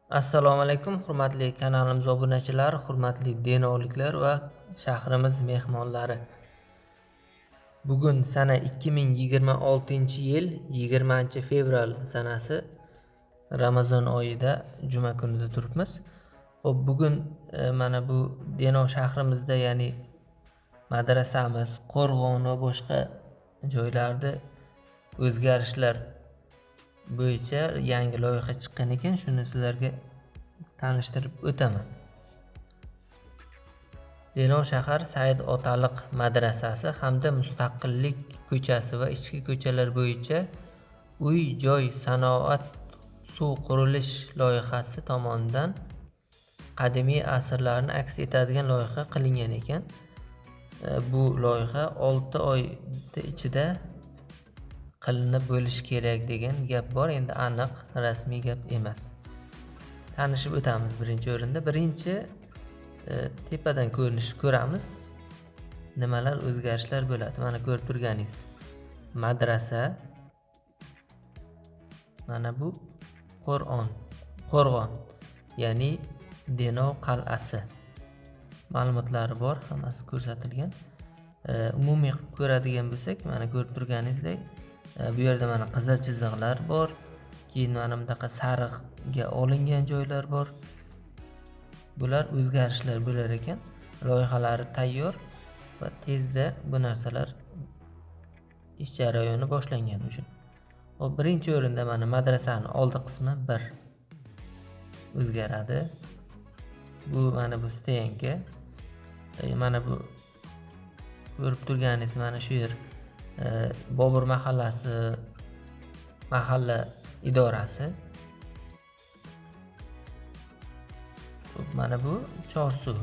Assalomu alaykum, hurmatli kanalimiz obunachilari, hurmatli denovliklar va shahrimiz mehmonlari. Bugun sana 2026-yil 20-fevral sanasi, Ramazon oyida juma kunida turibmiz. Xo'p, bugun mana bu Denov shahrimizda, ya'ni madrasamiz, qo'rg'on va boshqa joylarda o'zgarishlar bo'yicha yangi loyiha chiqqan ekan, shuni sizlarga tanishtirib o'taman. Denov shahar Said Otaliq madrasasi hamda Mustaqillik ko'chasi va ichki ko'chalar bo'yicha uy joy sanoat suv qurilish loyihasi tomonidan qadimiy asrlarni aks etadigan loyiha qilingan ekan. Bu loyiha 6 oy ichida qilinib bo'lishi kerak degan gap bor. Endi aniq rasmiy gap emas. Tanishib o'tamiz birinchi o'rinda. Birinchi tepadan ko'rinish ko'ramiz. Nimalar o'zgarishlar bo'ladi? Mana ko'rib turganingiz madrasa. Mana bu qo'rg'on, ya'ni Denov qal'asi. Ma'lumotlari bor, hammasi ko'rsatilgan. Umumiy qilib ko'radigan bo'lsak, mana ko'rib turganingizdek, bu yerda mana qizil chiziqlar bor, keyin mana bunaqa sariqga olingan joylar bor. Bular o'zgarishlar bo'lar ekan. Loyihalari tayyor va tezda bu narsalar ish jarayoni boshlangan uchun. Xo'p, birinchi o'rinda mana madrasani oldi qismi 1 o'zgaradi. Bu mana bu stoyanka. Mana bu ko'rib turganingiz mana shu yer Bobur mahallasi, mahalla idorasi. Mana bu Chorsu.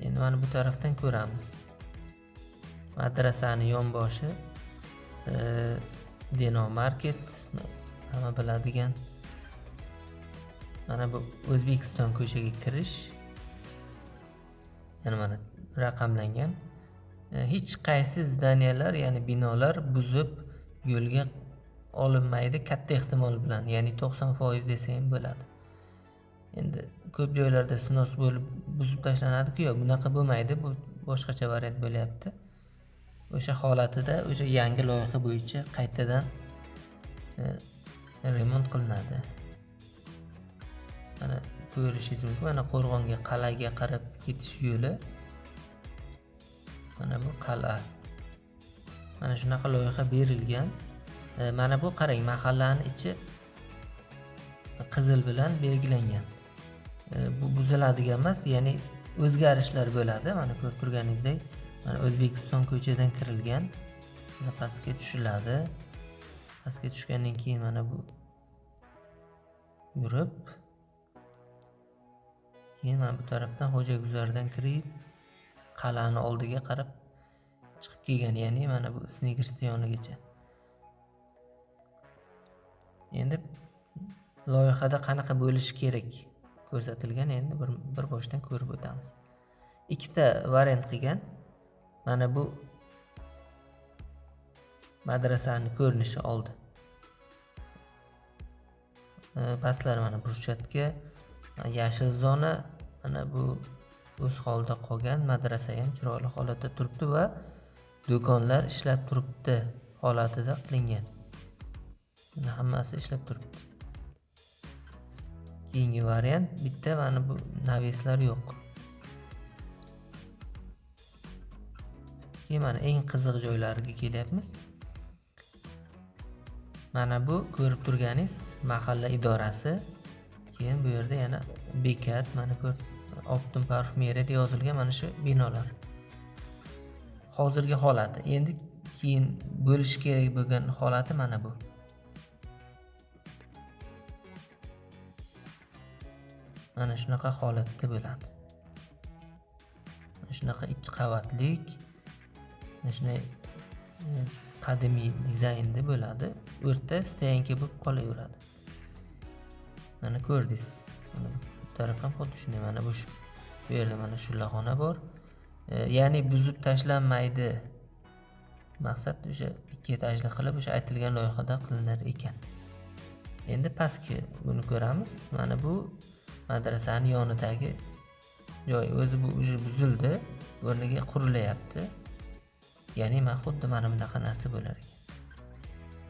Endi mana bu tarafdan ko'ramiz. Madrasani yonboshi Denov Market, hamma biladigan. Mana bu O'zbekiston ko'chaga kirish. Yana mana raqamlangan. Hech qaysi zdaniyalar, ya'ni binolar buzib yo'lga olinmaydi katta ehtimol bilan, ya'ni 90% desa ham bo'ladi. Endi ko'p joylarda snos bo'lib buzib tashlanadi-ku, yo'q, bunaqa bo'lmaydi, bu boshqacha variant bo'lyapti. O'sha holatida o'sha yangi loyiha bo'yicha qaytadan remont qilinadi. Mana ko'rishingiz mumkin, mana qo'rg'onga, qal'aga qarab ketish yo'li. Mana bu qal'a. Mana shunaqa loyiha berilgan. Mana bu qarang, mahallaning ichi qizil bilan belgilangan. Bu buziladigan emas, ya'ni o'zgarishlar bo'ladi. Mana ko'rib turganingizdek, mana O'zbekiston ko'chadan kirilgan. Mana pastga tushiladi. Pastga tushgandan keyin mana bu yurib, keyin mana bu tarafdan Xo'jaguzardan kirib, qal'ani oldiga qarab chiqib kelgan, ya'ni mana bu Snickers yonigacha. Endi loyihada qanaqa bo'lishi kerak ko'rsatilgan, endi bir boshdan ko'rib o'tamiz. Ikkita variant qilgan. Mana bu madrasani ko'rinishi oldi. Pastlar mana burchatga, yashil zona, mana bu o'z holida qolgan, madrasa ham chiroyli holatda turibdi va do'konlar ishlab turibdi holatida qilingan. Mana hammasi ishlab turibdi. Keyingi variant bitta mana bu naveslar yo'q. Keyin mana eng qiziq joylariga kelyapmiz. Mana bu ko'rib turganingiz mahalla idorasi. Keyin bu yerda yana bekat, mana ko'rib Optim parfumeriya deb yozilgan mana shu binolar. Hozirgi holati. Endi keyin bo'lishi kerak bo'lgan holati mana bu. Mana shunaqa holatda bo'ladi. Mana shunaqa ikki qavatlik, mana shunday qadimiy dizaynda bo'ladi. O'rta stoyanka bo'lib qolaveradi. Mana ko'rdingiz. Mana bu taraf ham xuddi shunday. Mana bu yerda mana shullaxona bor. Ya'ni buzib tashlanmaydi. Maqsad o'sha ikki etajli qilib o'sha aytilgan loyihada qilinar ekan. Endi pastki buni ko'ramiz. Mana bu madrasani yonidagi joy. O'zi bu уже buzildi, o'rniga qurilyapti. Ya'ni mana xuddi mana bunaqa narsa bo'lar ekan.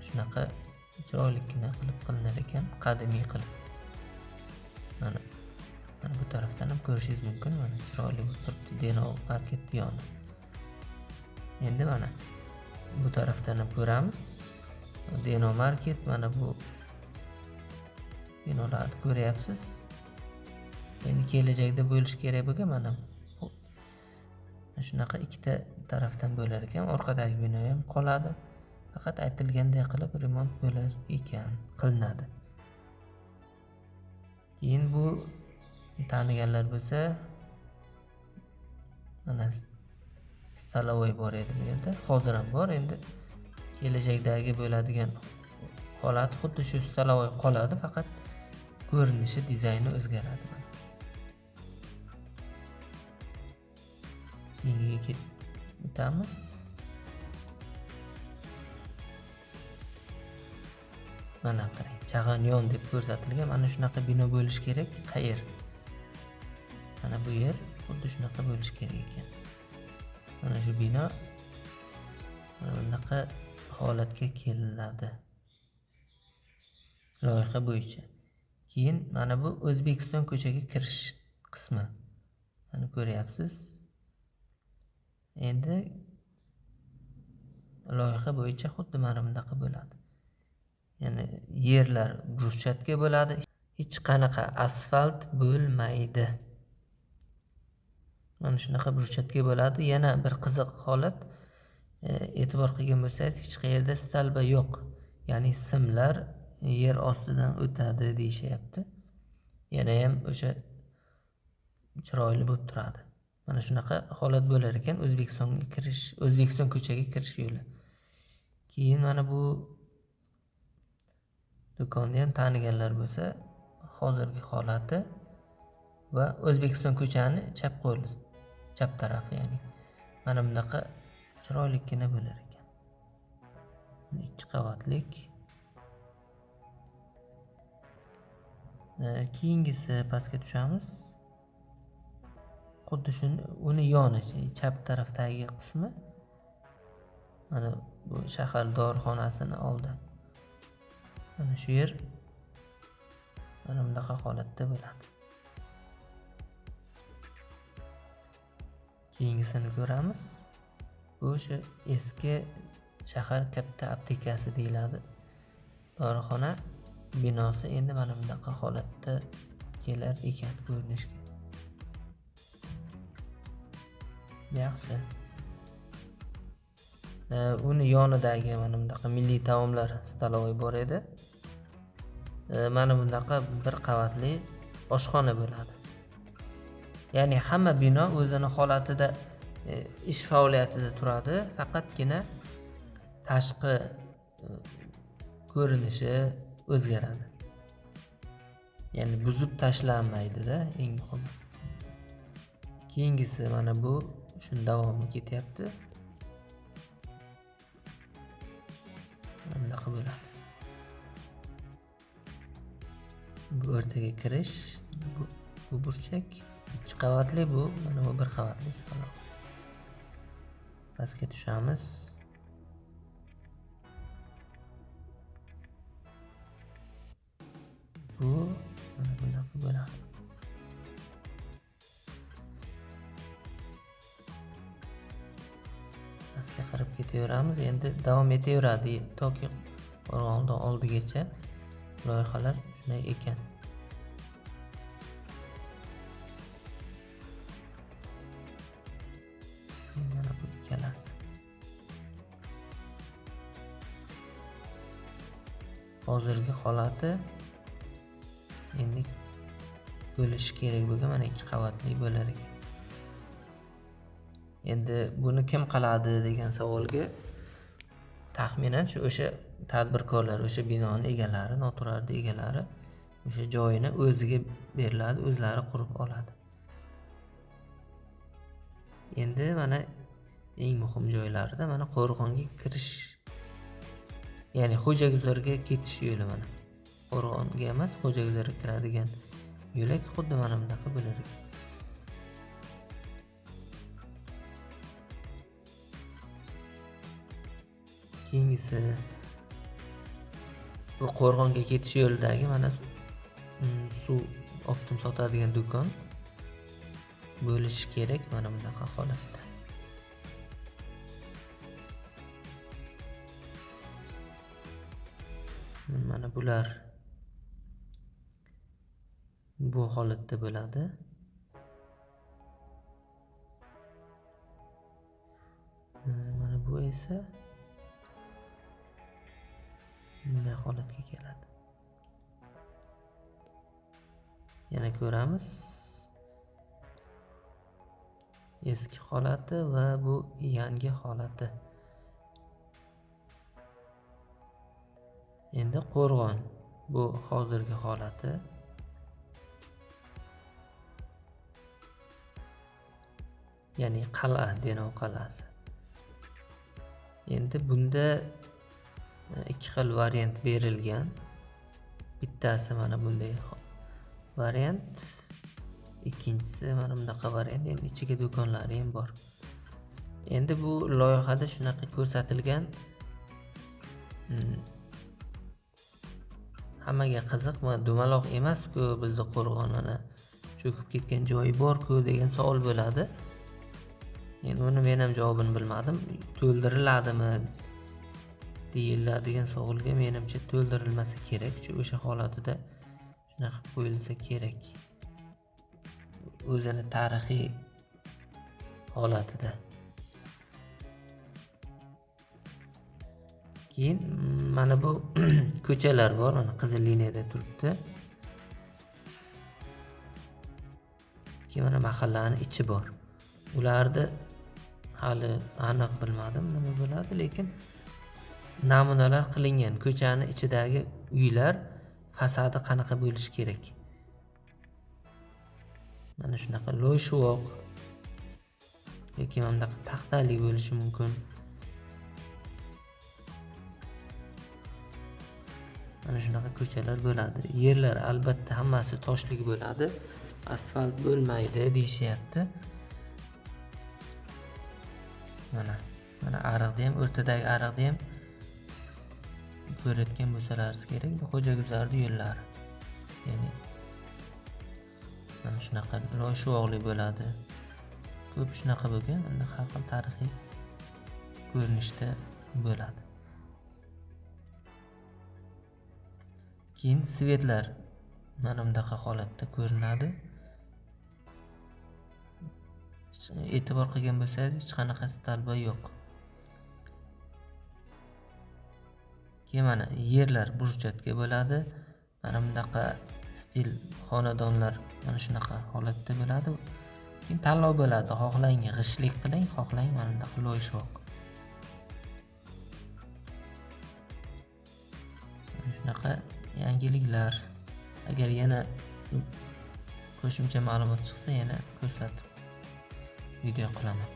Shunaqa chiroylikkina qilib qilinar ekan, qadimiy qilib. Mana bu tarafdan ham ko'rishingiz mumkin. Mana chiroyli bo'lib turibdi Deno marketni yoni. Endi mana bu tarafdan ham ko'ramiz. Deno market, mana bu binolarni ko'ryapsiz. Endi kelajakda bo'lishi kerak bo'lgan mana shunaqa ikkita tarafdan bo'lar ekan. Orqadagi bino ham qoladi. Faqat aytilganday qilib remont bo'lar ekan, qilinadi. Keyin bu taniganlar bo'lsa, mana stolovoy bor edi bu yerda, hozir ham bor. Endi kelajakdagi bo'ladigan holat xuddi shu stolovoy qoladi, faqat ko'rinishi, dizayni o'zgaradi. Keyingiga o'tamiz. Mana qarang, Chag'anyon deb ko'rsatilgan. Mana shunaqa bino bo'lishi kerak. Qayer? Mana bu yer xuddi shunaqa bo'lishi kerak ekan. Mana shu bino mana bunaqa holatga keladi loyiha bo'yicha. Keyin mana bu O'zbekiston ko'chaga kirish qismi. Mana ko'ryapsiz. Endi loyiha bo'yicha xuddi mana bunaqa bo'ladi. Ya'ni yerlar bruschatka bo'ladi, hech qanaqa asfalt bo'lmaydi. Mana shunaqa bruschatka bo'ladi. Yana bir qiziq holat, e'tibor qilgan bo'lsangiz, hech qayerda stalba yo'q. Ya'ni simlar yer ostidan o'tadi deyishyapti. Yana ham o'sha chiroyli bo'lib turadi. Mana shunaqa holat bo'lar ekan O'zbekistonga kirish, O'zbekiston ko'chaga kirish yo'li. Keyin mana bu do'konni ham taniganlar bo'lsa, hozirgi holati va O'zbekiston ko'chani chap qo'li, chap tarafi, ya'ni mana bunaqa chiroylikkina bo'lar ekan. 2 qavatlik. Keyingisi pastga tushamiz. Xuddi shuni uni yoni, chap tarafdagi qismi mana bu shahar dorixonasini oldi. Mana shu yer mana bunaqa holatda bo'ladi. Keyingisini ko'ramiz. Bu o'sha eski shahar katta aptekasi deyiladi. Dorixona binosi endi mana bunaqa holatda kelar ekan ko'rinishga. Yaxshi. Uni yonidagi mana bunaqa milliy taomlar stolovoy bor edi. Mana bunaqa bir qavatli oshxona bo'ladi. Ya'ni hamma bino o'zini holatida, ish faoliyatida turadi, faqatgina tashqi ko'rinishi o'zgaradi. Ya'ni buzib tashlanmaydi-da, eng muhimi. Keyingisi mana bu shuni davomi ketyapti. Mana bunaqa bo'ladi. Bu o'rtaga kirish, bu burchak 2 qavatli, bu mana bu 1 qavatli stol. Pastga tushamiz. Bu mana bunaqa bo'ladi. Pastga qarab ketaveramiz. Endi davom etaveradi toki qo'rg'ondan oldigacha loyihalar shunday ekan. Mana bu ikkalasi. Hozirgi holati endi bo'lishi kerak bo'lgan mana 2 qavatli bo'lar ekan. Endi buni kim qiladi degan savolga taxminan shu o'sha tadbirkorlar, o'sha binoni egalari, noturarni egalari o'sha joyini o'ziga beriladi, o'zlari qurib oladi. Endi mana eng muhim joylarida mana qo'rg'onga kirish, ya'ni Xo'jaguzarga ketish yo'li mana. Qo'rg'onga emas, Xo'jaguzarga kiradigan yo'lak xuddi mana bunaqa bo'lar ekan. Keyingisi bu Qo'rg'onga ketish yo'lidagi mana suv optim sotadigan do'kon bo'lishi kerak mana bunaqa holatda. Mana bular bu holatda bo'ladi. Mana bu esa bunday holatga keladi. Yana ko'ramiz eski holati va bu yangi holati. Endi Qo'rg'on bu hozirgi holati. Ya'ni qal'a, Denov qal'asi. Endi bunda ikki xil variant berilgan. Bittasi mana bunday variant, ikkinchisi mana bunaqa variant. Endi ichiga do'konlari ham bor. Endi bu loyihada shunaqa ko'rsatilgan. Hammaga qiziq, mana dumaloq emas-ku bizda Qo'rg'on, mana cho'kib ketgan joyi bor-ku degan savol bo'ladi. Endi uni men ham javobini bilmadim. To'ldiriladimi deyiladigan savolga menimcha to'ldirilmasa kerak, chunki o'sha holatida shunaqa qilib qo'yilsa kerak. O'zini tarixiy holatida. Keyin mana bu ko'chalar bor, mana qizil liniyada turibdi. Keyin mana mahallaning ichi bor. Ularni hali aniq bilmadim nima bo'ladi, lekin namunalar qilingan. Ko'chani ichidagi uylar fasadi qanaqa bo'lishi kerak. Mana shunaqa loy-shuvoq yoki mana bunaqa taxtali bo'lishi mumkin. Mana shunaqa ko'chalar bo'ladi. Yerlar albatta hammasi toshlik bo'ladi, asfalt bo'lmaydi deyishyapti. Mana ariqni ham, o'rtadagi ariqni ham ko'rayotgan bo'lsalaringiz kerak. Bu Xo'jaguzarning yo'llari. Ya'ni mana shunaqa loy-shuvoqli bo'ladi. Ko'p shunaqa bo'lgan, unda har xil tarixiy ko'rinishda bo'ladi. Keyin svetlar mana bunaqa holatda ko'rinadi. E'tibor qilgan bo'lsangiz, hech qanaqa stalba yo'q. Keyin mana yerlar burchakka bo'ladi. Mana bunaqa stil xonadonlar mana shunaqa holatda bo'ladi. Keyin tanlov bo'ladi. Xohlang g'ishtlik qiling, xohlang mana bunaqa loy-shuvoq. Mana shunaqa yangiliklar. Agar yana qo'shimcha ma'lumot chiqsa, yana ko'rsatib video qilaman.